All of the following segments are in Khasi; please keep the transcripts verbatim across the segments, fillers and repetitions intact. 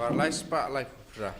Bar lai spah lai phew phra.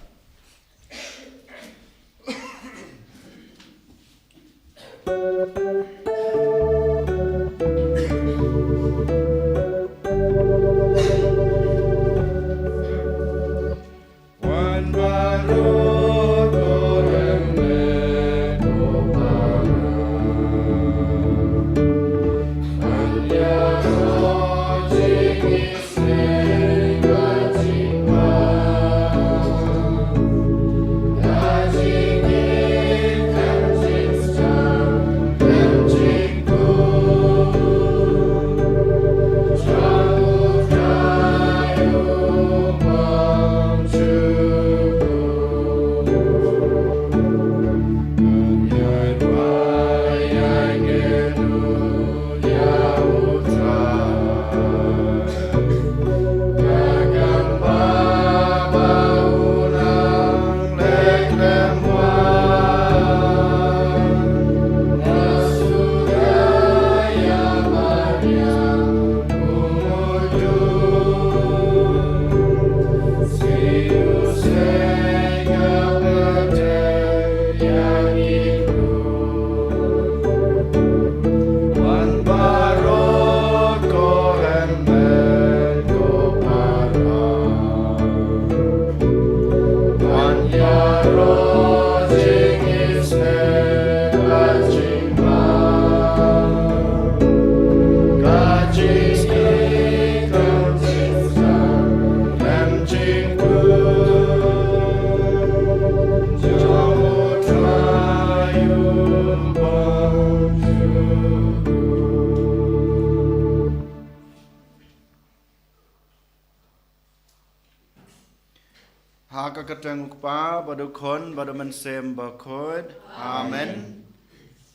Ha ka kyrteng u Kpa, bad u Khun, bad u Mynsiem Bakhuid. Amen.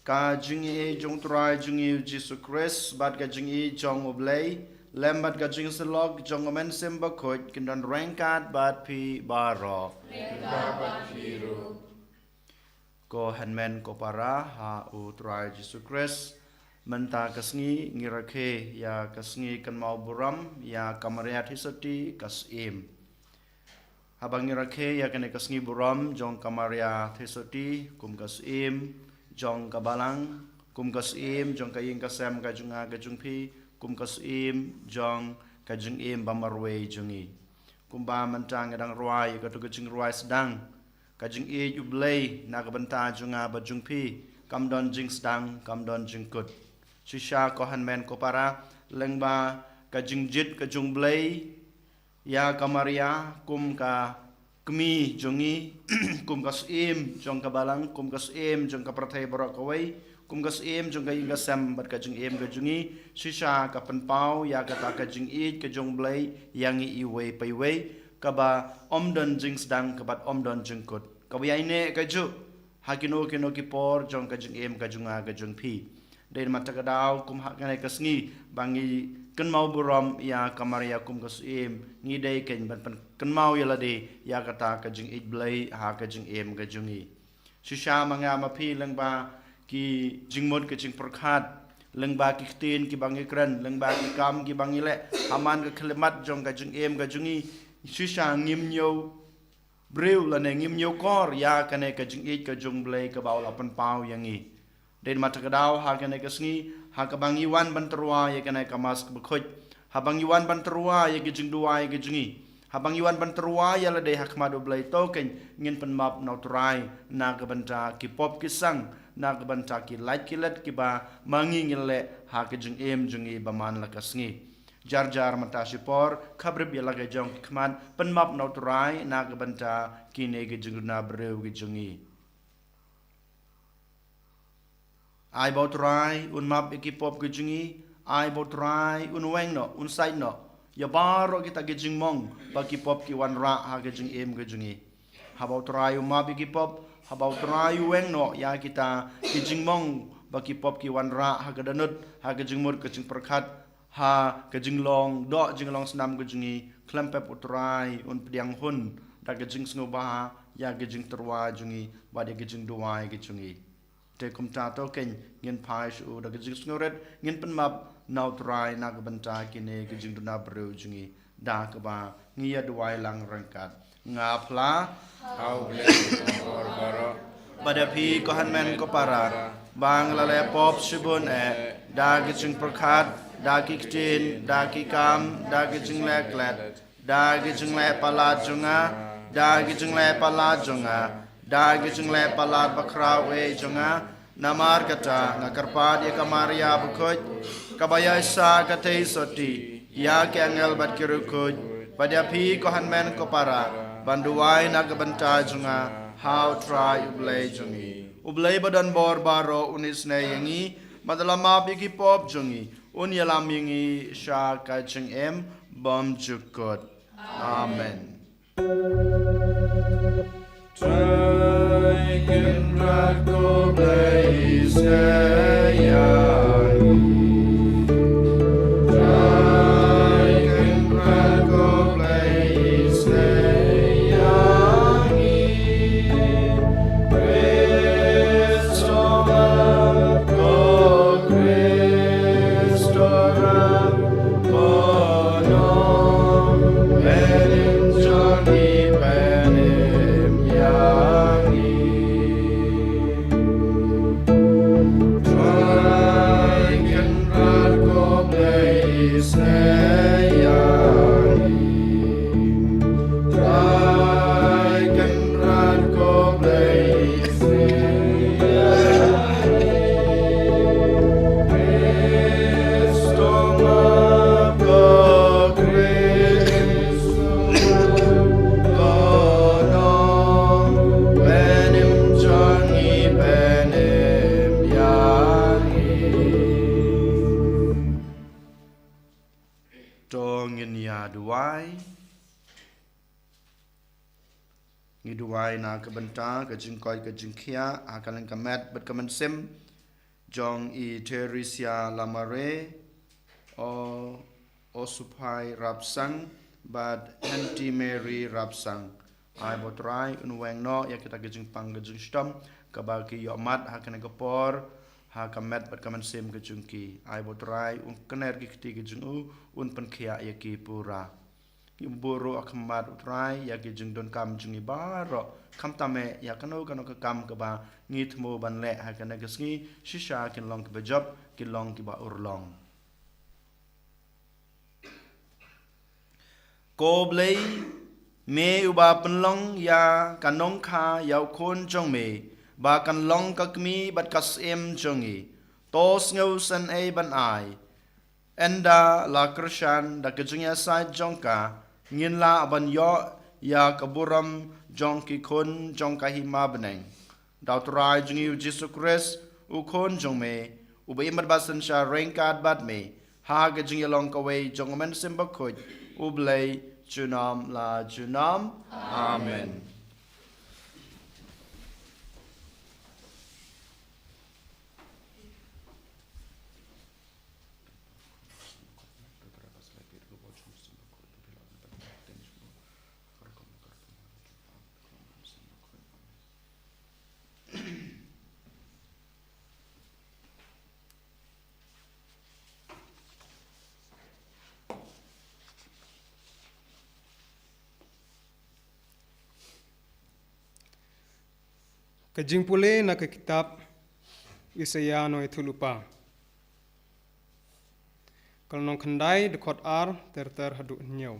Ka jingïeit jong u Trai jong ngi u Jisu Khrist, bad ka jingïeit jong u Blei, lem bad ka jingïasyllok jong u Mynsiem Bakhuid, kin don ryngkat bad phi baroh. Ryngkat bad phi ruh. Ko hynmen ko para ha u Trai Jisu Khrist, mynta ka sngi ngi rakhe ïa ka sngi kynmaw burom ïa ka Maria Theisotti ka Syiem. Haba ngi rakhe ïa kane ka sngi burom jong ka Maria Theisotti kum ka Syiem jong ka Balang, kum ka Syiem jong ka ïing ka sem ka jong nga ka jong phi, kum ka Syiem jong ka jingim ba marwei jong ngi. Kumba mynta nga dang rwai ïa kato ka jingrwai sdang, ka jingïeit u Blei na ka bynta jong nga bad jong phi kam don jingsdang, kam don jingkut. Shisha ko hynmen ko para, lyngba ka jingjied ka jong u Blei ïa ka Maria kum ka kmie jong ngi, kum ka Syiem jong ka Balang, kum ka Syiem jong ka pyrthei baroh kawei, kum ka Syiem jong ka ïing ka sem bad ka jingim ka jong ngi, shisha ka pynpaw ïa kata ka jingïeit ka jong u Blei ïa ngi iwei pa iwei, kaba ym don jingsdang, kaba ym don jingkut, kaba ïaineh kajuh ha kino kino ki por jong ka jingim ka jong nga ka jong phi. Dei namar kata ka daw kum ha kane ka sngi ba ngi kynmaw burom ïa ka Maria kum ka Syiem, ngi dei kein ban pynkynmaw ïa lade ïa kata ka jingïeit Blei ha ka jingim ka jong ngi. Shisha ma nga ma phi, lyngba ki jingmut ki jingpyrkhat, lyngba ki ktien kiba ngi kren, lyngba ki kam kiba ngi leh ha man ka khyllipmat jong ka jingim ka jong ngi, shisha ngim ñiew briew lane ngim ñiewkor ïa kane ka jingïeit ka jong u Blei kaba u la pynpaw ïa ngi. Dei namar kata ka daw ha kane ka sngi, ha kaba ngi wan ban tyrwa ïa kane ka Mass kaba khuid, haba ngi wan ban tyrwa ïa ka jingduwai ka jong ngi, haba ngi wan ban tyrwa ïa lade ha khmat u Blei, to kein ngin pynmap na u Trai na ka bynta ki pop ki sang, na ka bynta ki lait ki let kiba ma ngi ngi leh ha ka jingim jong ngi ba man la ka sngi. Jar jar mynta shipor, khabrip ïa la ka jong ki khmat, pynmap na u Trai na ka bynta kine ki jingduna briew ki jong ngi. Ai ba u Trai un map ïa ki pop ki jong ngi, ai ba u Trai un weng noh, un sait noh ïa baroh kita ki jingmong ba ki pop ki wanrah ha ka jingim ka jong ngi. Haba u Trai u map ïa ki pop, haba u Trai u weng noh ïa kita ki jingmong ba ki pop ki wanrah ha ka dohnud, ha ka jingmut ka jingpyrkhat, ha ka jinglong doh jinglong snam ka jong ngi, khlem pep u Trai un pdiang hun da ka jingsngewbha ïa ka jingtyrwa jong ngi bad ïa ka jingduwai ka jong ngi. Te kumta to kein ngin phai sha u da ka jingsngewrit, ngin pynmap na u Trai na ka bynta kine ki jingduna briew jong ngi. Da kaba ngi ïa duwai lang ryngkat. Nga phla. Ha U Blei jong ka bor baroh. Bad ïa phi ko hynmen ko para, ba nga la leh pop shibun eh, da ki jingpyrkhat, da ki ktien, da ki kam, da ki jingleh klet, da ki jingleh palat jong nga, da ki jingleh palat jong nga, da ki jingleh palat bakhraw eh jong nga. Namar kata nga kyrpad ïa ka Maria bakhuid, kaba ïaishah katei sotti ïa ki angel bad ki riewkhuid, bad ïa phi ko hynmen ko para, ban duwai na ka bynta jong nga ha U Trai U Blei jong ngi. U Blei ba don bor baroh un isynei ïa ngi, bad la map ïa ki pop jong ngi, un ïalam ïa ngi sha ka jingim bymjukut. Amen. Trai Kynrad ko Blei isynei ïa ngi. Trai Kynrad ko Blei isynei ïa ngi. Khrist, To ngin ïa duwai. Ngi duwai na ka bynta ka jingkoit ka jingkhiah ha ka lyngkha met bad ka mynsiem jong i Theresia Lamare, o, Osuphai Rapsang bad Aunty Mary Rapsang. Ai ba U Trai un weng noh ïa kita ki jingpang ki jingshitom kaba ki ïohmad ha kane ka por ha ka met bad ka mynsiem ka jong ki. Ai ba U Trai un kner ki kti ki jong u, un pynkhiah ïa ki pura. Ngi buh ruh ha khmat U Trai ïa ki jingdonkam jong ngi baroh, khamtam eh ïa kano kano ka kam kaba ngi thmu ban leh ha kane ka sngi, shisha kin long kiba jop, kin long kiba urlong. Ko Blei, me uba pynlong ïa ka nongkha ïa u Khun jong me, ba kan long ka kmie bad ka syiem jong ngi, to sngewsynei ban ai. Ynda la kyrshan da ka jingïasaid jong ka, ngin lah ban ïoh ïa ka burom jong ki khun jong ka hima bneng. Da U Trai jong ngi U Jisu Khrist, U Khun jong me, uba im bad ba synshar ryngkat bad me, ha ka jingïalong kawei jong U Mynsiem Bakhuid, U Blei, junom la junom. Amen. Ka jingpule na ka kitab Isaïah nongïathuhlypa. Ka lynnong khyndai, dkhot ar ter ter haduh hynñiew.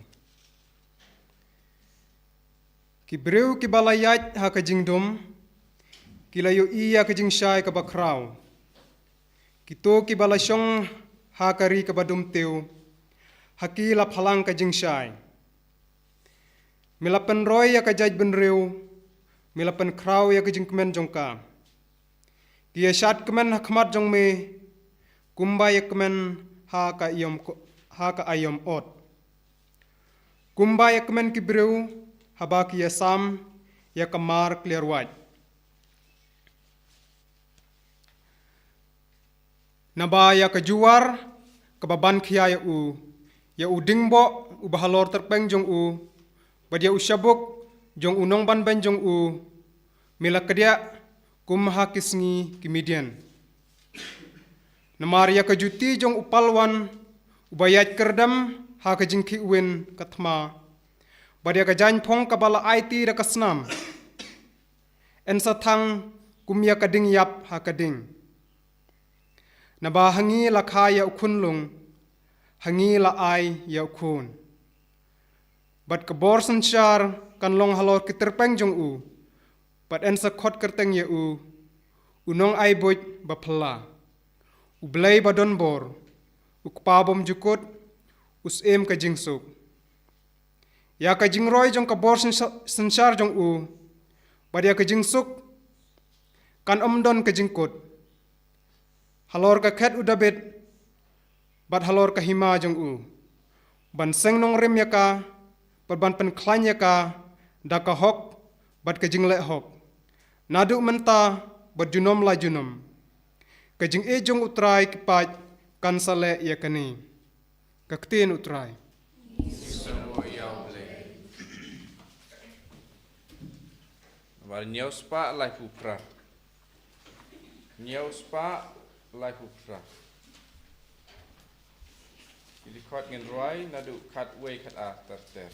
Ki briew kiba la ïaid ha ka jingdum, ki la ïohi ïa ka jingshai kaba khraw. Kito kiba la shong ha ka ri kaba dum tiew, ha ki la phalang ka jingshai. Me la pynroi ïa ka jaitbynriew, me la pynkhraw ïa ka jingkmen jong ka. Ki ïashad kmen ha khmat jong me, kumba ïakmen ha ka aïom ko-, ha ka aïom ot. Kumba ïakmen ki briew, haba ki ïasam ïa ka mar kliar wait. Naba ïa ka juwar kaba ban khia ïa u, ïa u diengboh uba halor tyrpeng jong u, bad ïa u shabuk jong u nongbanbeiñ jong u, me la kdiah kum ha ki sngi ki Midian. Namar ïa ka juti jong u palwan uba ïaid kyrdem ha ka jingkhih win ka thma, bad ïa ka jaiñphong kaba la aiti da ka snam, yn sa thang kum ïa ka ding ïap ha ka ding. Naba ha ngi la kha ïa u khunlung, ha ngi la ai ïa u khun. Bad ka bor synshar kan long halor ki tyrpeng jong u, bad yn sa khot kyrteng ïa u, u nong ai buit ba phylla, u Blei ba don bor, u Kpa bymjukut, u Syiem ka jingsuk. Ïa ka jingroi jong ka bor synshar, synshar jong u, bad ïa ka jingsuk kan ym don ka jingkut. Halor ka khet u Dabid, bad halor ka hima jong u, ban seng nongrim ïa ka, bad ban pynkhlaiñ ïa ka da ka hok bad ka jingleh hok, naduh mynta bad junom la junom. Ka jingïeit jong U Trai ki paid kan sa leh ïa kane. Ka ktien U Trai. Namar hynñiew spah laiphew phra. Hynñiew spah laiphew phra. Ki dkhot ngin rwai naduh khatwei khatar ter ter.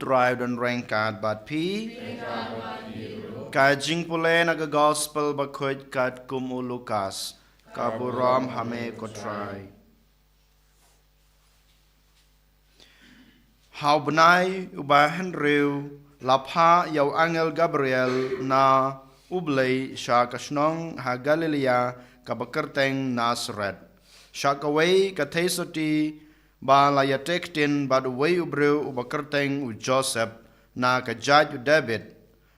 Trai u don ryngkat bad phi. Ka jingpule na ka gospel bakhuid katkum u Lukas. Ka burom ha me ko Trai. Ha u bnai uba hynriew la phah ïa u angel Gabriel na u Blei sha ka shnong ha Galilea kaba kyrteng Nasaret, sha kawei ka theisotti ba la ïateh ktien bad uwei u briew uba kyrteng u Joseph, na ka jait u David.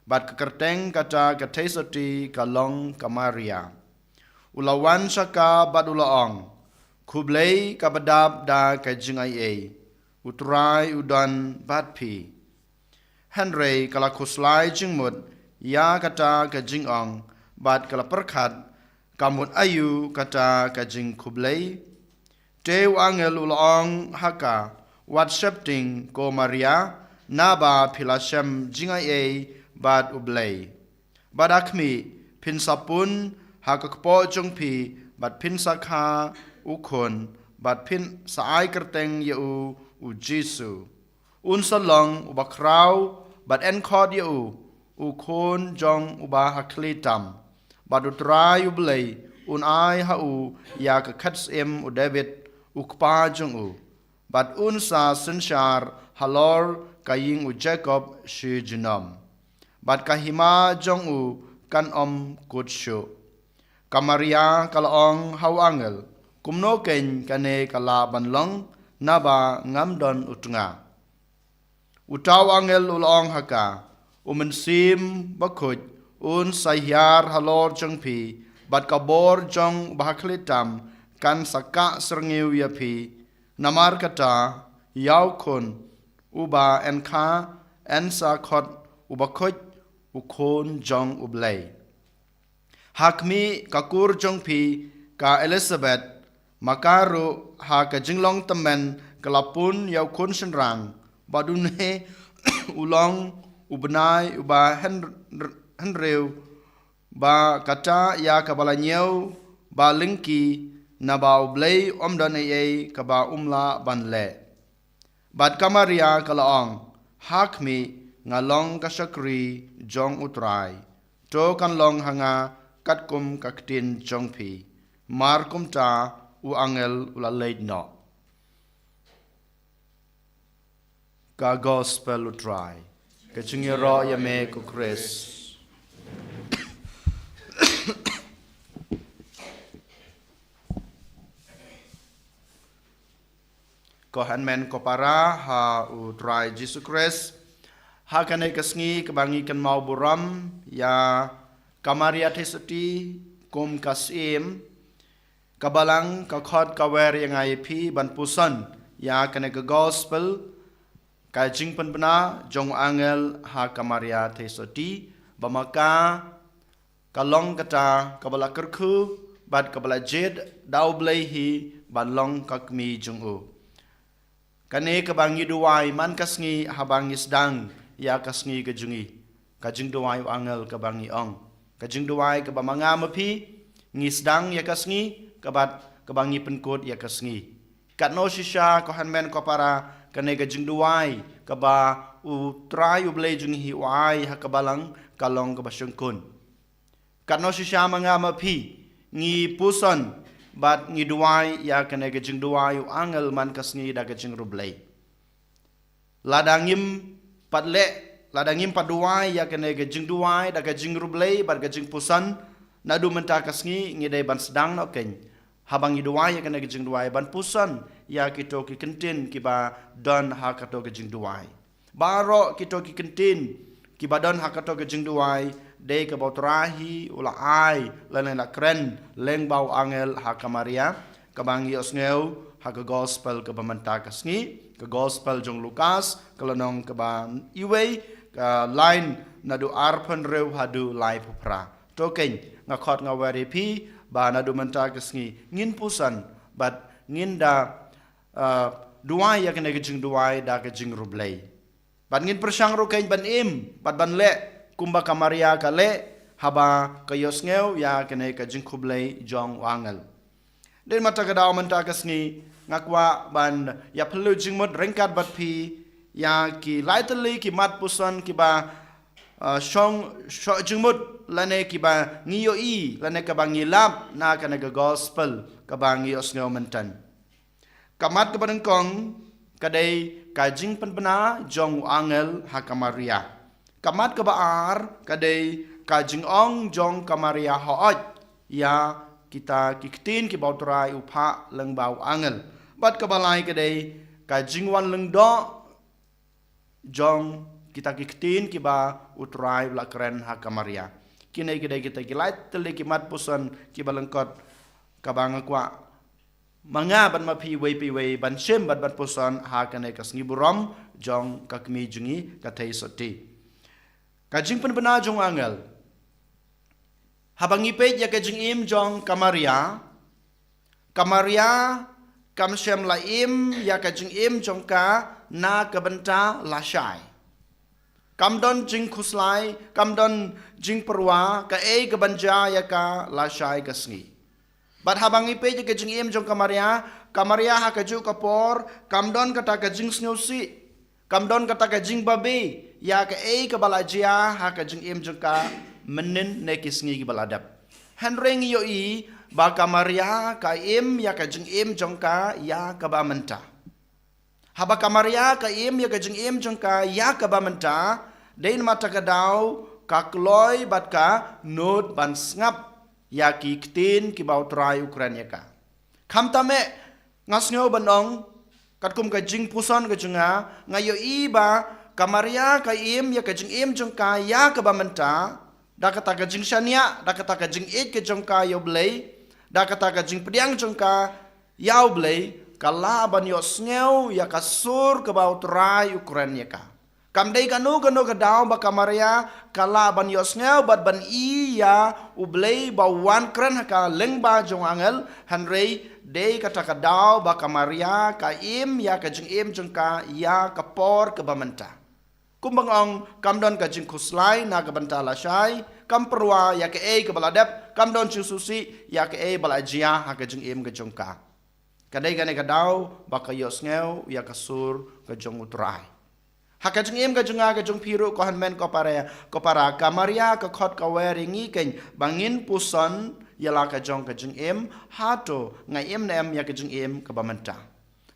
Bad ka kyrteng kata ka theisotti ka long ka Maria. U la wan sha ka bad u la ong, khublei kaba dap da ka jingaiei, u Trai u don bad phi. Hynrei ka la khuslai jingmut ïa kata ka jingong bad ka la pyrkhat, ka mut aïu kata ka jingkhublei. Te u angel u la ong ha ka, wat sheptieng ko Maria, naba phi la shem jingaiei bad u Blei. Bad ha khmih, phin sa pun ha ka kpoh jong phi, bad phin sa kha u khun, bad phin sa ai kyrteng ïa u, u Jisu. Un sa long uba khraw, bad yn khot ïa u, u khun jong uba hakhlieh tam. Bad u Trai u Blei un ai ha u ïa ka khet syiem u David, u kpa jong u. Bad un sa synshar halor ka ïing u Jakob shi junom. Bad ka hima jong u kan ym kut shuh. Ka Maria ka la ong ha u angel, kumno keiñ kane ka lah ban long, naba ngam don u tnga. Uta u angel u la ong ha ka, u Mynsiem Bakhuid un sa hiar halor jong phi, bad ka bor jong uba hakhlieh tam kan sa kah syrngiew ïa phi. Namar kata, ïa u khun uba yn kha yn sa khot u Bakhuid, u Khun jong u Blei. Ha khmih, ka kur jong phi ka Elisabet, ma ka ruh ha ka jinglong tymmen ka la pun ïa u khun shynrang, bad une u long u bnai uba hynr-, hynriew ba kata ïa kaba la ñiew ba lyngkhi, naba u Blei um don ei ei kaba um lah ban leh. Bad ka Maria ka la ong, ha khmih, nga long ka shakri jong u Trai. To kan long ha nga katkum ka ktien jong phi. Mar kumta u angel u la leit noh. Ka gospel u Trai. Ka jingïaroh ïa me ko Khrist. Ko hynmen ko para ha u Trai Jisu Khrist. Ha kane ka sngi kaba ngi kynmaw burom ïa ka Maria Theisotti kum ka syiem, ka Balang ka khot ka wer ïa nga ïa phi ban puson ïa kane ka gospel, ka jingpynbna jong u angel ha ka Maria Theisotti, ba ma ka ka long kata kaba la kyrkhu bad kaba la jied da u Blei hi ban long ka kmie jong u. Kane kaba ngi duwai man ka sngi haba ngi sdang ïa ka sngi ka jong ngi. Ka jingduwai u angel kaba ngi ong. Ka jingduwai kaba ma nga ma phi ngi sdang ïa ka sngi, kaba, kaba ngi pynkut ïa ka sngi. Katno shisha ko hynmen ko para, kane ka jingduwai kaba u Trai u Blei jong ngi u ai ha ka Balang ka long kaba shongkun. Katno shisha ma nga ma phi ngi puson bad ngi duwai ïa kane ka jingduwai u angel man ka sngi da ka jingriewblei. Lada ngim pat leh, lada ngim pat duwai ïa kane ka jingduwai da ka jingriewblei bad ka jingpuson, naduh mynta ka sngi ngi dei ban sdang noh keiñ. Haba ngi duwai ïa kane ka jingduwai ban puson ïa kito ki kyntien kiba don ha kato ka jingduwai. Baroh kito ki kyntien kiba don ha kato ka jingduwai, dei kaba u Trai hi u la ai lane la kren lyngba u angel ha ka Maria, kaba ngi ïohsngew ha ka gospel kaba mynta ka sngi, ka gospel jong u Lukas, ka lynnong kaba iwei, ka lain naduh arphew hynriew haduh laiphew phra. To keiñ, nga khot nga wer ïa phi ba naduh mynta ka sngi ngin puson bad ngin da, ah, duwai ïa kane ka jingduwai da ka jingriewblei. Bad ngin pyrshang ruh keiñ ban im bad ban leh kumba ka Maria ka leh, haba ka ïohsngew ïa kane ka jingkhublei jong u angel. Dei mynta ka daw mynta ka sngi nga kwah ban ïaphylliew jingmut ryngkat bad phi ïa ki lai tylli ki mat puson kiba, uh, shong, shong jingmut lane kiba ngi ïohi lane kaba ngi lap na kane ka gospel kaba ngi ïohsngew mynta. Ka mat kaba nyngkong ka dei ka jingpynbna jong u angel ha ka Maria. Ka mat kaba ar ka dei ka jingong jong ka Maria hooid ïa kita ki ktien kiba u Trai u phah lyngba u angel. Bad kaba lai ka dei ka jingwan lyngdoh jong kita ki ktien kiba u Trai u la kren ha ka Maria. Kine ki dei kita ki lai tylli ki mat puson kiba lyngkot kaba nga kwah ma nga bad ma phi wei pa wei ban shim bad ban puson ha kane ka sngi burom jong ka kmie jong ngi ka Theisotti. Ka jingpynbna jong u angel. Haba ngi peit ïa ka jingim jong ka Maria, ka Maria kam shym la im ïa ka jingim jong ka na ka bynta lashai. Kam don jingkhuslai, kam don jingpyrwa kaei kaban jia ïa ka lashai ka sngi. Bad haba ngi peit ïa ka jingim jong ka Maria, ka Maria ha kajuh ka por kam don kata ka jingsngewsih, kam don kata ka jingbabe ïa kaei kaba la jia ha ka jingim jong ka mynnin ne ki sngi kiba la dep. Hynrei ngi ïohi ba ka Maria ka im ïa ka jingim jong ka ïa kaba mynta. Haba ka Maria ka im ïa ka jingim jong ka ïa kaba mynta, dei namar kata ka daw ka kloi bad ka nud ban sngap ïa ki ktien kiba u Trai u kren ïa ka. Khamtam eh nga sngew ban ong, katkum ka jingpuson ka jong nga, nga ïohi ba ka Maria ka im ïa ka jingim jong ka ïa kaba mynta, da kata ka jingshaniah, da kata ka jingïeit ka jong ka ïa u Blei, da kata ka jingpdiang jong ka ïa u Blei, ka lah ban ïohsngew ïa ka sur kaba u Trai u kren ïa ka. Kam dei kano kano ka daw ba ka Maria ka lah ban ïohsngew bad ban i ïa u Blei ba u wan kren ha ka lyngba jong u angel, hynrei dei kata ka daw ba ka Maria ka im ïa ka jingim jong ka ïa ka por kaba mynta. Kumba nga ong, kam don ka jingkhuslai na ka bynta lashai, kam pyrwa ïa kaei kaba la dep, kam don jingsngewsih ïa kaei ba la jia ha ka jingim ka jong ka. Ka dei kane ka daw ba ka ïohsngew ïa ka sur ka jong u Trai. Ha ka jingim ka jong nga, ka jong phi ruh, ko hynmen ko para, ko para, ka Maria ka khot ka wer ïa ngi keiñ ba ngin puson ïa la ka jong ka jingim, hato nga im ne em ïa ka jingim kaba mynta.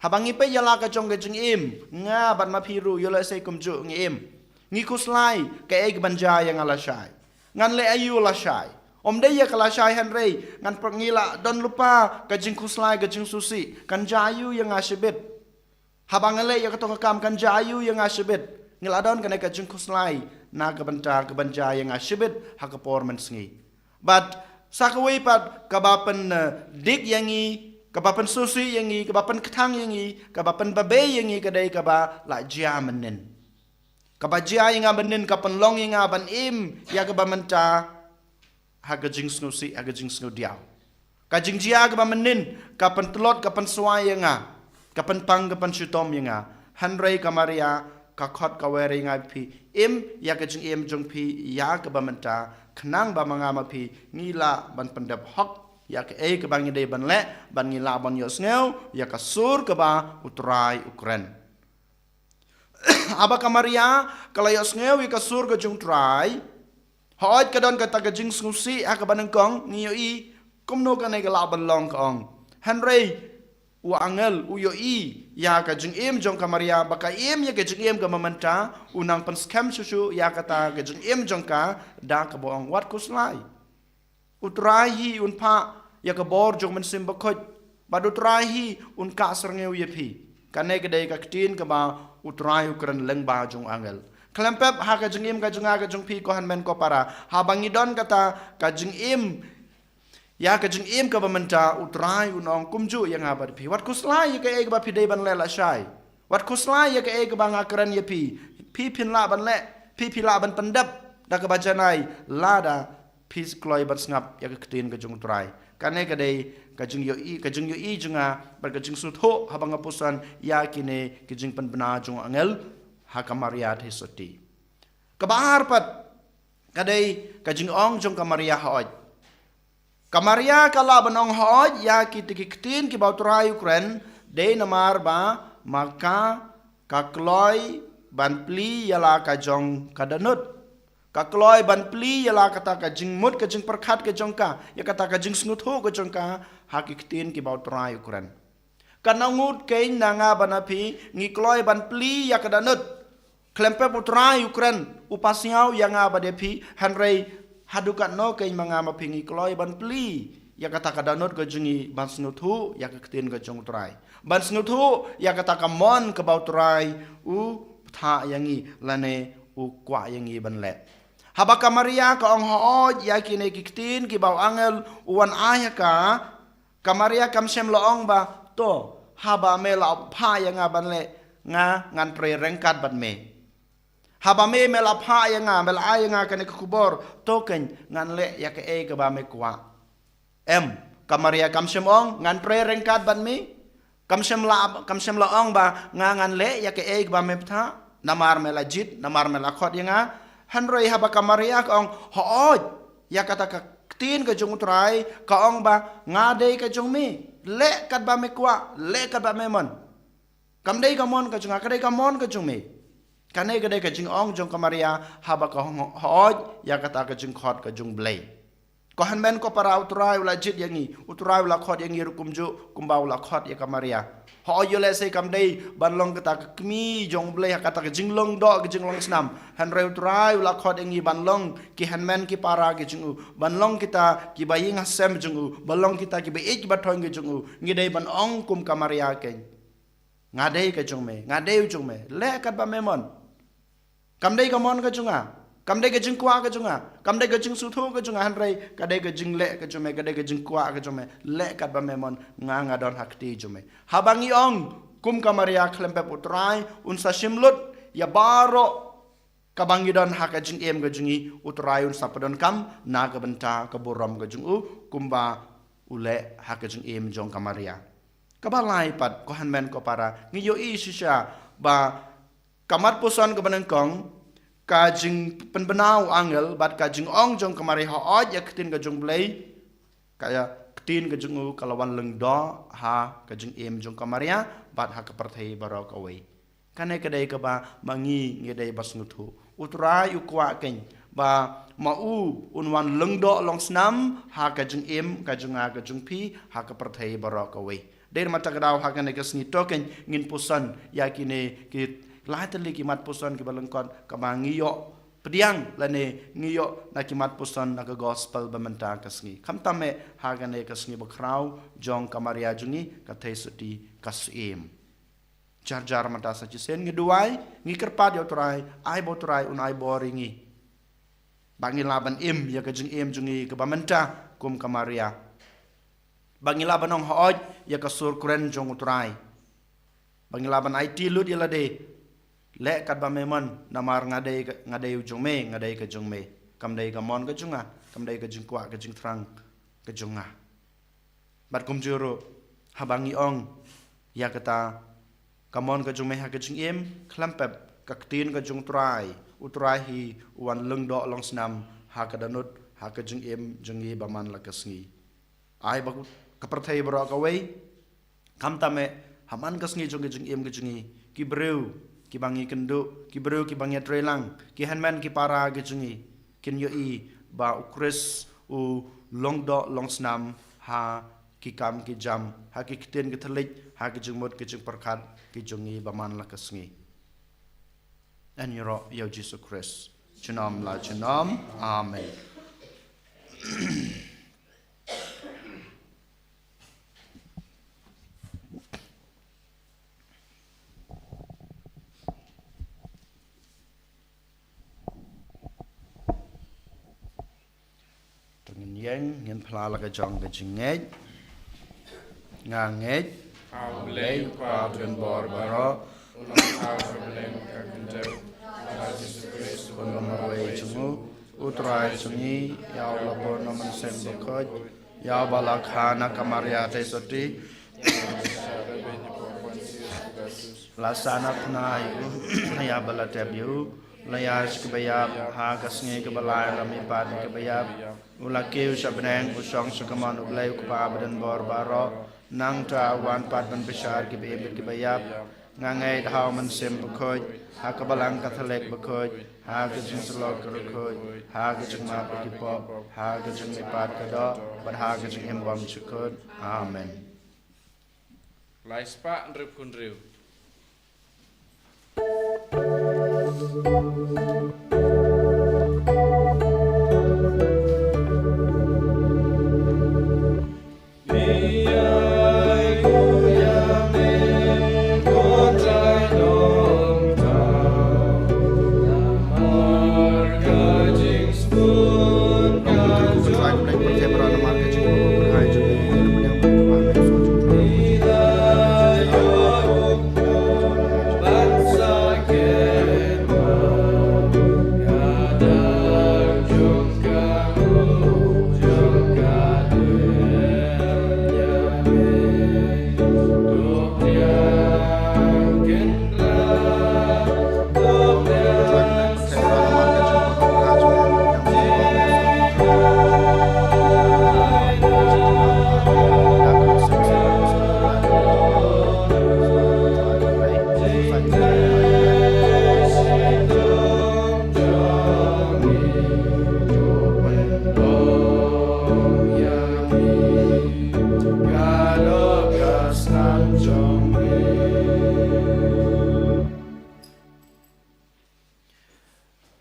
Haba ngi peit ïa la ka jong ka jingim, nga bad ma phi ruh ïoh lehse kumjuh ngi im. Ngi khuslai kaei kaban jia ïa nga lashai. Ngan leh aïu lashai? Ym dei ïa ka lashai hynrei ngan pyrkhat ngi la don lypa ka jingkhuslai, ka jingsngewsih, kan jia aïu ïa nga shibit? Haba nga leh ïa kato ka kam kan jia aïu ïa nga shibit? Ngi la don kane ka jingkhuslai na ka bynta kaban jia ïa nga shibit ha ka por mynsngi. Bad sa kawei pat kaba pyn, eh, dik ïa ngi, kaba pynsngewsih ïa ngi, kaba pynkthang ïa ngi, kaba pynbabe ïa ngi ka dei kaba la jia mynnin. Kaba jia ïa nga mynnin ka pynlong ïa nga ban im ïa kaba mynta ha ka jingsngewsih, ha ka jingsngewdiaw. Ka jingjia kaba mynnin ka pyntlot, ka pynswai ïa nga, ka pynpang, ka pynshitom ïa nga. Hynrei ka Maria ka khot ka wer ïa nga, phi im ïa ka jingim jong phi ïa kaba mynta, khnang ba ma nga ma phi ngi lah ban pyndep hok ïa kaei kaba ngi dei ban leh, ban ngi lah ban ïohsngew ïa ka sur kaba u Trai u kren. Haba ka Maria ka la ïohsngew ïa ka sur ka jong u Trai, hooid ka don kata ka jingsngewsih ha kaba nyngkong, ngi ïohi kumno kane ka lah ban long, ka ong. Hynrei u angel u ïohi ïa ka jingim jong ka Maria ba ka im ïa ka jingim kaba mynta, u nang pynskhem shuh shuh ïa kata ka jingim jong ka da kaba ong, wat khuslai. U Trai hi un phah ïa ka bor jong u Mynsiem Bakhuid, bad u Trai hi un kah syrngiew ïa phi. Kane ka dei ka ktien kaba u Trai u kren lyngba jong u angel. Khlem pep ha ka jingim ka jong nga ka jong phi, ko hynmen ko para, haba ngi don kata ka jingim, ïa ka jingim kaba mynta, u Trai un ong kumjuh ïa nga bad phi, wat khuslai ïa kaei kaba phi dei ban leh lashai. Wat khuslai ïa kaei kaba nga kren ïa phi. Phi phin lah ban leh, phi phi lah ban pyndep da kaba janai lada phi kloi ban sngap ïa ka ktien ka jong u Trai. Kane ka dei ka jingïohi, ka jingïohi jong nga bad ka jingsngewthuh haba nga puson ïa kine ki jingpynbna jong u angel ha ka Maria Theisotti. Kaba ar pat ka dei ka jingong jong ka Maria, hooid. Ka Maria ka lah ban ong hooid ïa kita ki ktien kiba u Trai u kren, dei namar ba ma ka ka kloi ban plie ïa la ka jong ka dohnud. Ka kloi ban plie ïa la kata ka jingmut ka jingpyrkhat ka jong ka, ïa kata ka jingsngewthuh ka jong ka ha ki ktien kiba U Trai u kren. Katno ngut kein na nga bad na phi ngi kloi ban plie ïa ka dohnud. Khlem pep U Trai u kren, u pasiaw ïa nga bad ïa phi, hynrei haduh katno kein ma nga ma phi ngi kloi ban plie ïa kata ka dohnud ka jong ngi ban sngewthuh ïa ka ktien ka jong U Trai, ban sngewthuh ïa kata ka mon kaba U Trai u bthah ïa ngi lane u kwah ïa ngi ban leh. Haba ka Maria ka ong hooid ïa kine ki ktien kiba u angel u wan ai ha ka, ka Maria kam shym la ong ba, to, haba me la phah ïa nga ban leh, nga ngan trei ryngkat bad me. Haba me me la phah ïa nga, me la ai ïa nga kane ka khubor, to kein ngan leh ïa kaei kaba me kwah. Em, ka Maria kam shym ong ngan trei ryngkat bad me. Kam shym la, kam shym la ong ba nga ngan leh ïa kaei kaba me bthah, namar me la jied, namar me la khot ïa nga. Hynrei haba ka Maria ka ong hooid ïa kata ka ktien ka jong U Trai, ka ong ba nga dei ka jong me, leh katba me kwah, leh katba me mon. Kam dei ka mon ka jong nga, ka dei ka mon ka jong me. Kane ka dei ka jingong jong ka Maria haba ka ong hooid ïa kata ka jingkhot ka jong U Blei. Ko hynmen ko para, U Trai u la jied ïa ngi, U Trai u la khot ïa ngi ruh kumjuh kumba u la khot ïa ka Maria. Hooid, ïoh lehse kam dei ban long kata ka kmie jong U Blei ha kata ka jinglong doh ka jinglong snam, hynrei U Trai u la khot ïa ngi ban long ki hynmen ki para ki jong u, ban long kita kiba ïeng ha sem jong u, ban long kita kiba ïeit kiba thoiñ ki jong u. Ngi dei ban ong kum ka Maria kein, nga dei ka jong me, nga dei u jong me, leh katba me mon. Kam dei ka mon ka jong nga, kam dei ka jingkwah ka jong nga, kam dei ka jingsngewthuh ka jong nga, hynrei ka dei ka jingleh ka jong me, ka dei ka jingkwah ka jong me, leh katba me mon, nga nga don ha kti jong me. Haba ngi ong kum ka Maria, khlem pep U Trai un sa shim lut ïa baroh kaba ngi don ha ka jingim ka jong ngi, U Trai un sa pyndonkam na ka bynta ka burom ka jong u, kumba u leh ha ka jingim jong ka Maria. Kaba lai pat, ko hynmen ko para, ngi ïohi shisha ba ka mat puson kaba nyngkong, ka jingpynbna u angel bad ka jingong jong ka Maria hooid ïa ka ktien ka jong U Blei, ka ktien ka jong u ka la wan lyngdoh ha ka jingim jong ka Maria bad ha ka pyrthei baroh kawei. Kane ka dei kaba ma ngi ngi dei ba sngewthuh. U Trai u kwah kein ba ma u un wan lyngdoh long snam ha ka jingim ka jong nga ka jong phi, ha ka pyrthei baroh kawei. Dei na kata ka daw ha kane ka sngi to kein ngin puson ïa kine ki lai tylli ki mat puson kiba lyngkot kaba ngi ïoh pdiang lane ngi ïoh na ki mat puson na ka gospel ba mynta ka sngi. Khamtam eh ha kane ka sngi bakhraw jong ka Maria jong ngi, ka Theisotti ka Syiem. Jar jar mynta sa shisien ngi duwai, ngi kyrpad ïa U Trai, ai ba U Trai un ai bor ïa ngi, ba ngi lah ban im ïa ka jingim jong ngi kaba mynta kum ka Maria, ba ngi lah ban ong hooid ïa ka sur kren jong U Trai, ba ngi lah ban aiti lut ïa lade, leh katba me mon, namar nga dei ka, nga dei u jong me, nga dei ka jong me. Kam dei ka mon ka jong nga, kam dei ka jingkwah ka jingthrang ka jong nga. Bad kumjuh ruh, haba ngi ong ïa kata ka mon ka jong me ha ka jingim, khlem pep ka ktien ka jong U Trai, U Trai hi u wan lyngdoh long snam ha ka dohnud, ha ka jingim jong ngi ba man la ka sngi. Ai ba ka pyrthei baroh kawei, khamtam eh ha man ka sngi jong ka jingim ka jong ngi, ki briew kiba ngi kynduh, ki briew kiba ngi ïatreilang, ki hynmen ki para ki jong ngi, kin ïohi ba U Khrist u lyngdoh long snam ha ki kam ki jam, ha ki ktien ki thylliej, ha ki jingmut ki jingpyrkhat ki jong ngi ba man la ka sngi. Yn ïaroh ïa U Jisu Khrist junom la junom. Amen. To ngin ïeng, ngin phla la ka jong ka jingngeit. Nga ngeit ha U Blei U Kpa badonbor baroh, U Nongthaw Kynrad ka Kynthei, bad ha U Jisu Khrist u nongmarwei jong u, U Trai jong ngi, ïa uba la bun na U Mynsiem Bakhuid, ïa uba la kha na ka Maria Theisotti, la sah na thma ïa u, la ïap bad la tep ïa u, la ïaid sha kaba ïap, ha ka sngi kaba lai la mihpat na kiba ïap, u la kiew sha bneng, u shong sha kamon U Blei U Kpa badonbor baroh. Nangta u wan pat ban bishar kiba im bad kiba ïap. Nga ngeit ha u Mynsiem Bakhuid, ha ka Balang Katholik bakhuid, ha ka jingsyllok ka riewkhuid, ha ka jingmap ïa ki pop, ha ka jingmihpat ka doh, bad ha ka jingim bymjukut. Amen. Lai spah hynriewphew hynriew.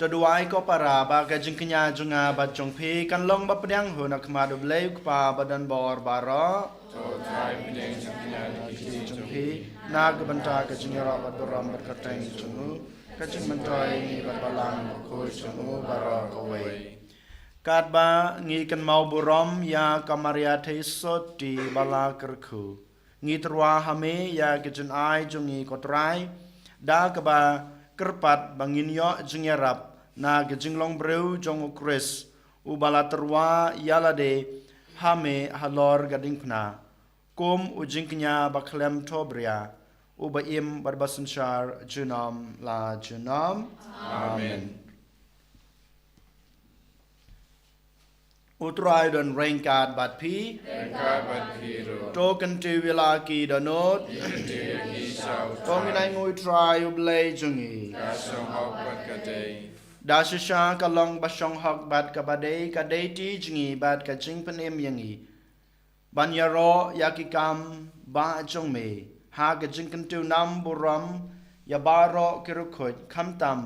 To duwai ko para ba ka jingkñia jong nga bad jong phi kan long ba pdiang hun ha khmat U Blei U Kpa ba don bor baroh. To Trai pdiang jingkñia jong phi na ka bynta ka jingïaroh bad burom bad kyrteng jong U, ka jingmyntoi ngi bad Balang Bakhuid jong U baroh kawei. Katba ngi kynmaw burom ïa ka Maria Theisotti ba la kyrkhu, ngi tyrwa ha me ïa ka jingai jong ngi ko Trai, da kaba kyrpad ba ngin ïoh jingïarap na ka jinglong briew jong U Khrist, uba la tyrwa ïa lade ha me halor ka diengphna, kum u jingkñia ba khlem thohbria, uba im bad ba synshar junom la junom. Amen. U Trai don ryngkat bad phi. Ryngkat bad phi ruh. To kyntiew ïa la ki dohnud. Kyntiew ïa ki sha U Trai. To ngin ainguh ïa U Trai U Blei jong ngi. Ka shong hok bad ka dei. Da shisha ka long ba shong hok bad kaba dei, ka dei ti jong ngi bad ka jingpynim ïa ngi ban ïaroh ïa ki kam bah jong me ha ka jingkyntiew nam burom ïa baroh ki riewkhuid, khamtam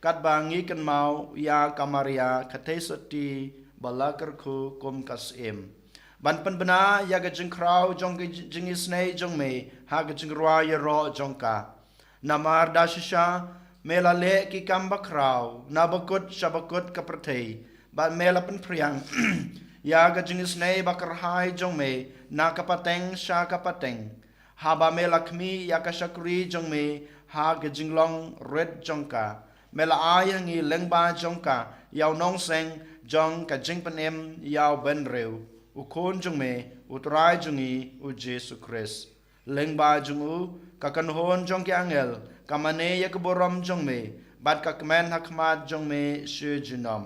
katba ngi kynmaw ïa ka Maria ka Theisotti ba la kyrkhu kum ka syiem, ban pynbna ïa ka jingkhraw jong ka jingisynei jong me ha ka jingrwai ïaroh jong ka. Namar da shisha me la leh ki kam bakhraw na bakut sha bakut ka pyrthei, bad me la pynphriang ïa ka jingisynei bakyrhai jong me na ka pateng sha ka pateng, haba me la khmih ïa ka shakri jong me ha ka jinglong rit jong ka. Me la ai ha ngi lyngba jong ka ïa u nongseng jong ka jingpynim ïa u bynriew, u Khun jong me, U Trai jong ngi U Jisu Khrist. Lyngba jong u ka kynhun jong ki angel ka mane ïa ka burom jong me, bad ka kmen ha khmat jong me shi junom.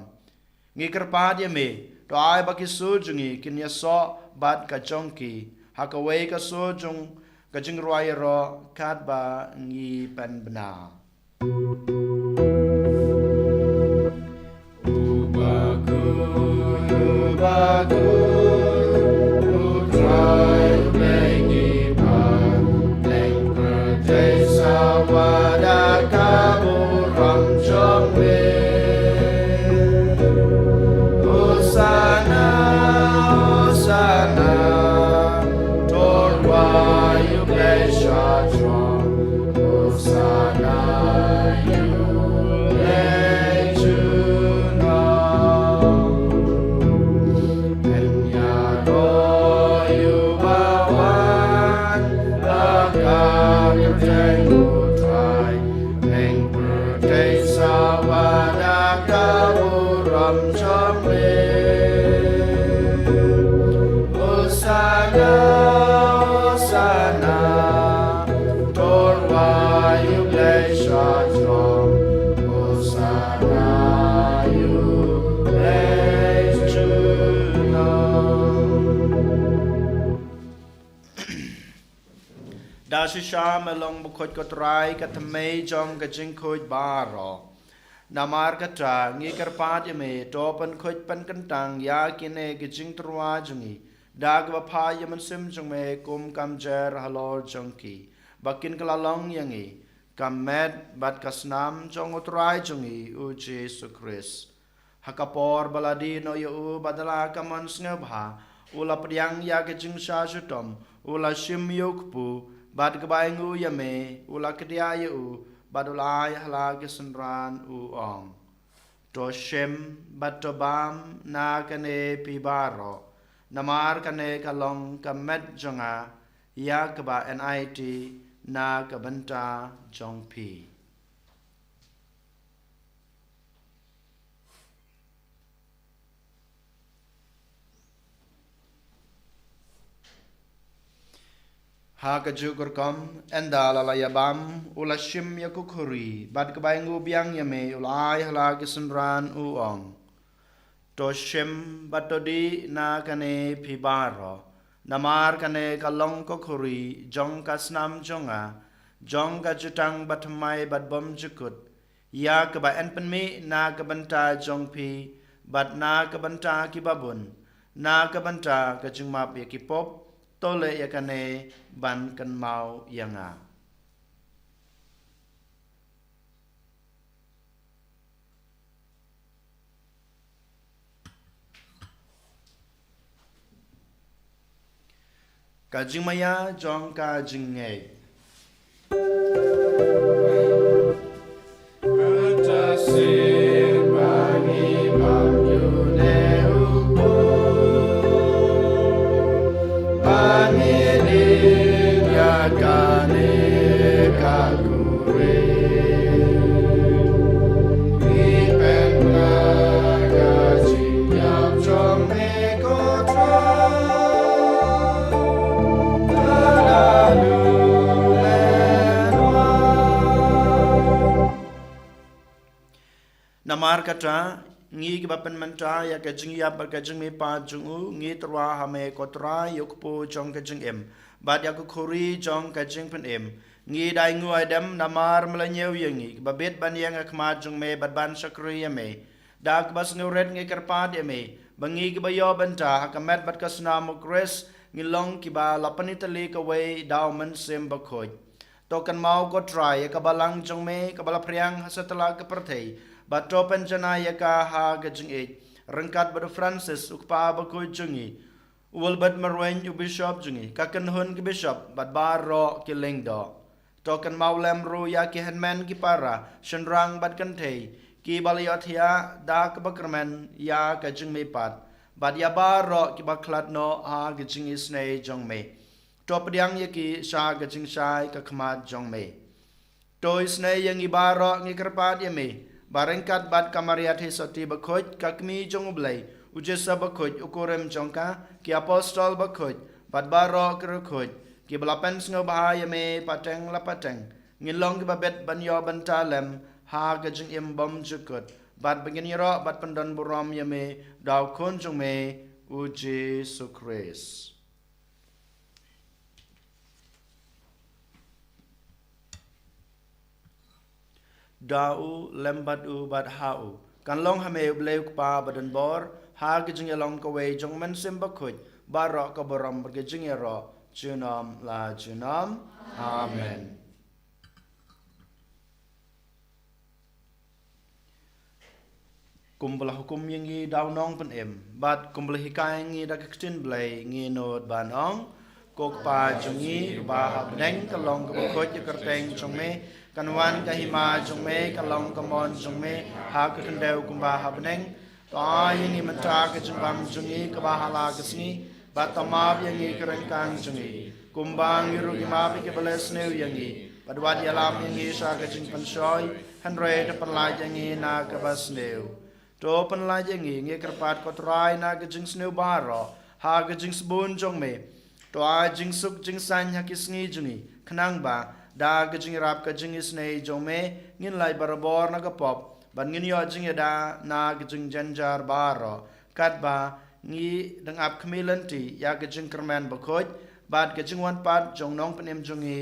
Ngi kyrpad ïa me, to ai ba ki sur jong ngi kin ïasoh bad ka jong ki ha kawei ka sur jong ka jingrwai ïaroh katba ngi pynbna. Hosanna, Hosanna, to rwai ïa U Blei sha jrong. Hosanna ïa U Blei junom. Pynïaroh ïa uba wan ha ka kyrteng U Trai. Pyrthei sawa da ka burom jong me. Hosanna, Hosanna, to rwai ïa U Blei sha jrong. Hosanna ïa U Blei junom. Da Shisha me long bakhuid, ko Trai, ka thymmei jong ka jingkhuid baroh. Namar kata ngi kyrpad ïa me, to pynkhuid pynkyntang ïa kine ki jingtyrwa jong ngi da kaba phah ïa u Mynsiem jong me kum ka mjer halor jong ki, ba kin kylla long ïa ngi ka met bad ka snam jong u Trai jong ngi u Jisu Khrist. Ha ka por ba la die noh ïa u bad da la ka mon sngewbha, u la pdiang ïa ka jingshah shitom, u la shim ïa u kpu, bad kaba ainguh ïa me, u la kdiah ïa u, bad u la ai ha la ki synran, u ong: To shim bad to bam na kane phi baroh, namar kane ka long ka met jong nga, ïa kaba yn aiti na ka bynta jong phi. Ha kajuh ka rukom, ynda la la ïa bam, u la shim ïa ka khuri, bad kaba ainguh biang ïa me, u la ai ha la ki synran, u ong: To shim bad to dih na kane phi baroh, namar kane ka long ka khuri jong ka snam jong nga, jong ka jutang bathymmai bad bymjukut, ïa kaba yn pynmih na ka bynta jong phi bad na ka bynta kiba bun, na ka bynta ka jingmap ïa ki pop. To leh ïa kane ban kynmaw ïa nga. Ka jingmaïa jong ka jingngeit. Namar kata, ngi kiba pynmynta ïa ka jingïap bad ka jingmihpat jong u, ngi tyrwa ha me ko Trai, ïa u kpu jong ka jingim bad ïa ka khuri jong ka jingpynim. Ngi da ainguh aidem namar me la ñiew ïa ngi kiba bit ban ïeng ha khmat jong me bad ban shakri ïa me. Da kaba sngewrit ngi kyrpad ïa me ba ngi kiba ïoh bynta ha ka met bad ka snam u Khrist, ngi long kiba la pynitylli kawei da u Mynsiem Bakhuid. To kynmaw ko Trai ïa ka balang jong me kaba la phriang ha satlak ka pyrthei, bad to pynjanai ïa ka ha ka jingïeit, ryngkat bad u Francis u kpa bakhuid jong ngi, u Wilbert Marwein u bishop jong ngi, ka kynhun ki bishop bad baroh ki lyngdoh. To kynmaw lem ruh ïa ki hynmen ki para, shynrang bad kynthei, kiba la ïohthiah da kaba kyrmen ïa ka jingmihpat, bad ïa baroh kiba khlad noh ha ka jingisynei jong me. To pdiang ïa ki sha ka jingshai ka khmat jong me. To isynei ïa ngi baroh, ngi kyrpad ïa me ba ryngkat bad ka Maria Theisotti bakhuid, ka Kmie jong u Blei, u Joseph bakhuid u kurim jong ka, ki apostol bakhuid bad baroh ki riewkhuid kiba la pynsngewbha ïa me pateng la pateng, ngin long kiba bit ban ïoh bynta lem ha ka jingim bymjukut, bad ba ngin ïaroh bad pyndonburom ïa me da u Khun jong me, u Jisu Khrist. Da u, lem bad u, bad ha u, kan long ha me u Blei u Kpa badonbor, ha ka jingïalong kawei jong u Mynsiem Bakhuid, baroh ka burom bad ka jingïaroh junom la junom. Amen. Kumba la hukum ïa ngi da u Nongpynim, bad kumba la hikai ïa ngi da ka ktien Blei, ngi nud ban ong: Ko Kpa jong ngi kaba ha bneng, ka long kaba khuid ka kyrteng jong me, kan wan ka hima jong me, ka long ka mon jong me ha ka khyndew kumba ha bneng. To ai ïa ngi mynta ka jingbam jong ngi kaba ha la ka sngi, bad to map ïa ngi ki ryngkang jong ngi, kumba ngi ruh ngi map ïa kiba leh sniew ïa ngi, bad wat ïalam ïa ngi sha ka jingpynshoi, hynrei to pynlait ïa ngi na kaba sniew. To pynlait ïa ngi, ngi kyrpad ko Trai, na ka jingsniew baroh ha ka jingsbun jong me. To ai jingsuk jingsaiñ ha ki sngi jong ngi, khnang ba da ka jingïarap ka jingisynei jong me, ngin lait barabor na ka pop, bad ngin ïoh jingïada na ka jingjynjar baroh, katba ngi dang ap khmih lynti ïa ka jingkyrmen bakhuid bad ka jingwan pat jong u Nongpynim jong ngi,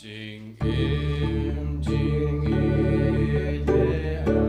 Jingim, jingim, eh, ah.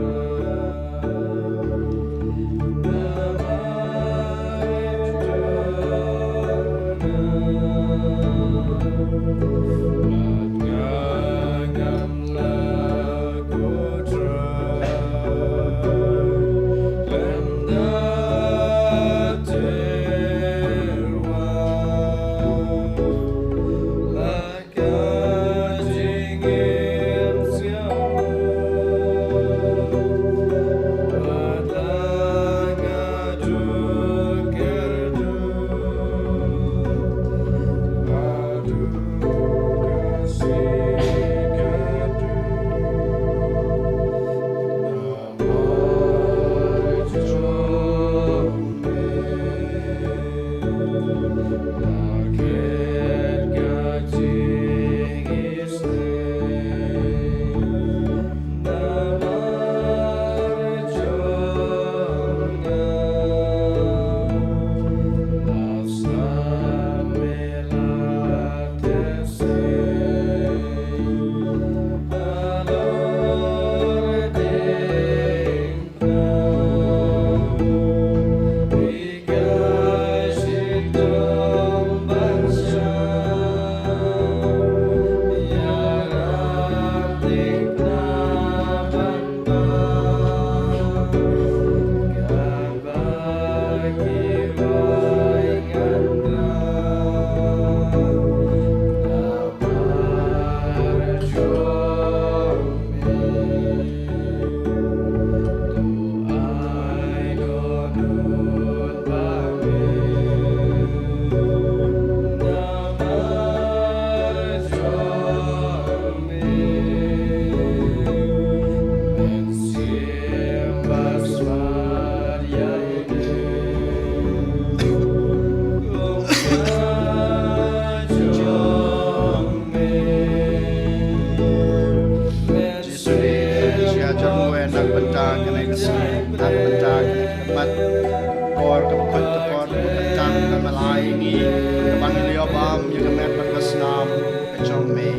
Jisu, eh, jia jong ngi na ka bynta kane ka sngi, na ka bynta kane ka khmat. Por kaba khuid, ka por kaba kyrtang, kaba la ai ïa ngi, kaba ngi la ïoh bam ïa ka met bad ka snam ka jong me.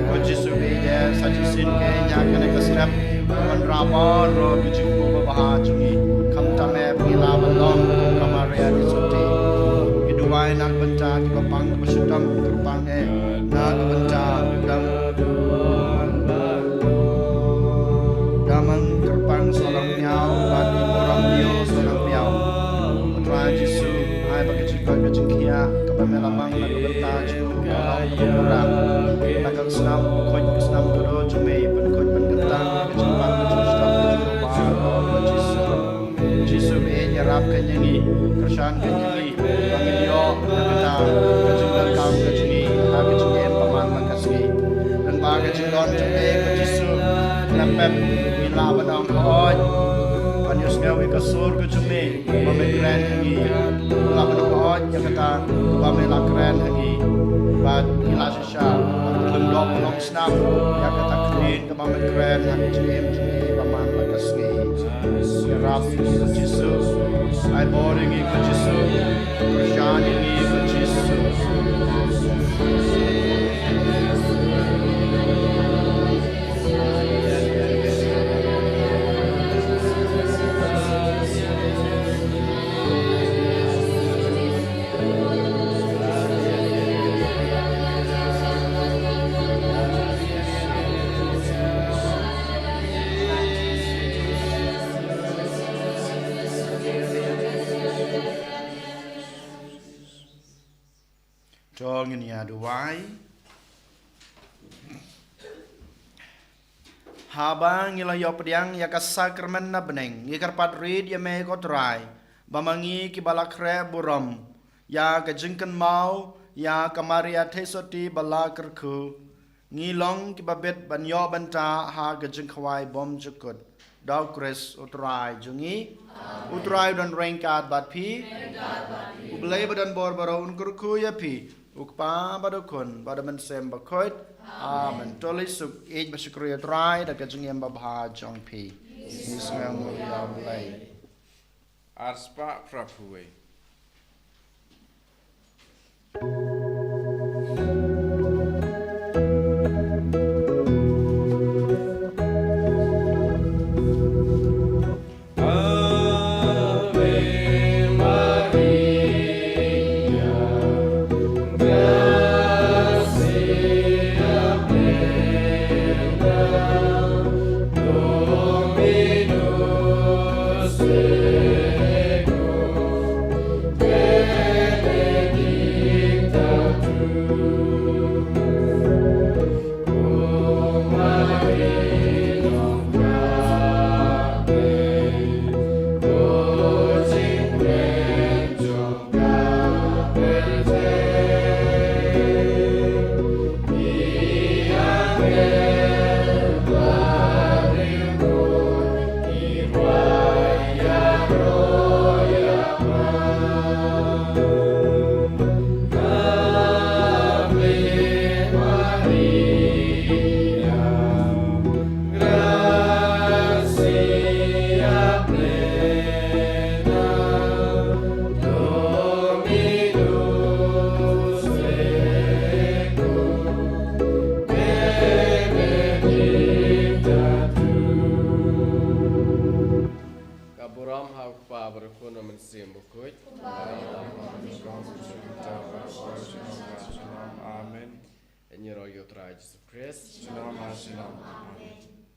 Ko Jisu, eh, sa shisien kein ha kane ka step, ban wanrah baroh ka jingpynbha jong ngi. Khamtam eh ba ngi lah ban long kum ka Maria Theisotti. Ngi duwai na ka bynta kiba pang, kiba shitom, kiba pang eh na ka bynta dang, dang kyrpang sohlang miaw bad i burom diaw sohlang miaw. Ko Trai Jisu, ai ba ka jingkoit ka jingkhiah kaba me la mang na ka bynta jong ngi ka long kaba pura. Na ka snam kaba khuid, ka snam kaba khuid jong me, pynkhuid pynkyrtang ka jingpang ka jingshitom ka jingkyrpad, ko Jisu. Jisu, me ïarap kein ïa ngi, kyrshan kein ïa ngi, ba ngin ïoh ïa kata ka jingdonkam ka jong ngi ha ka jingim ba man la ka sngi. Lyngba ka jingdon jong me, ko Jisu, khlem pep ngi lah ban ong hooid, ban ïohsngew ïa ka sur ka jong me ba me kren ha ngi. Ngi lah ban ong hooid ïa kata kaba me la kren ha ngi, bad ngi lah shisha ban lyngdoh ban long snam ïa kata ka ktien kaba me kren ha ka jingim jong ngi ba man la ka sngi. Ïarap ïa ngi ko Jisu. Ai bor ïa ngi ko Jisu. Kyrshan ïa ngi ko Jisu. To ngin ïa duwai. Haba ngi la ïoh pdiang ïa ka sakramen na bneng, ngi kyrpad rit ïa me ko Trai, ba ma ngi kiba la khreh burom ïa ka jingkynmaw ïa ka Maria Theisotti ba la kyrkhu, ngi long kiba bit ban ïoh bynta ha ka jingkhawai bymjukut. Da u Khrist u Trai jong ngi. U Trai u don ryngkat bad phi. U Blei ba don bor baroh un kyrkhu ïa phi, u Kpa bad u Khun bad u Mynsiem Bakhuid. Amen. To leit suk ïeit bad shukri ïa u Trai da ka jingim babha jong phi. Ngi sngewnguh ïa u Blei. Ar spah phra phew wei. Ïaroh ïa u Trai Jisu Khrist. Shalom, shalom. Amen.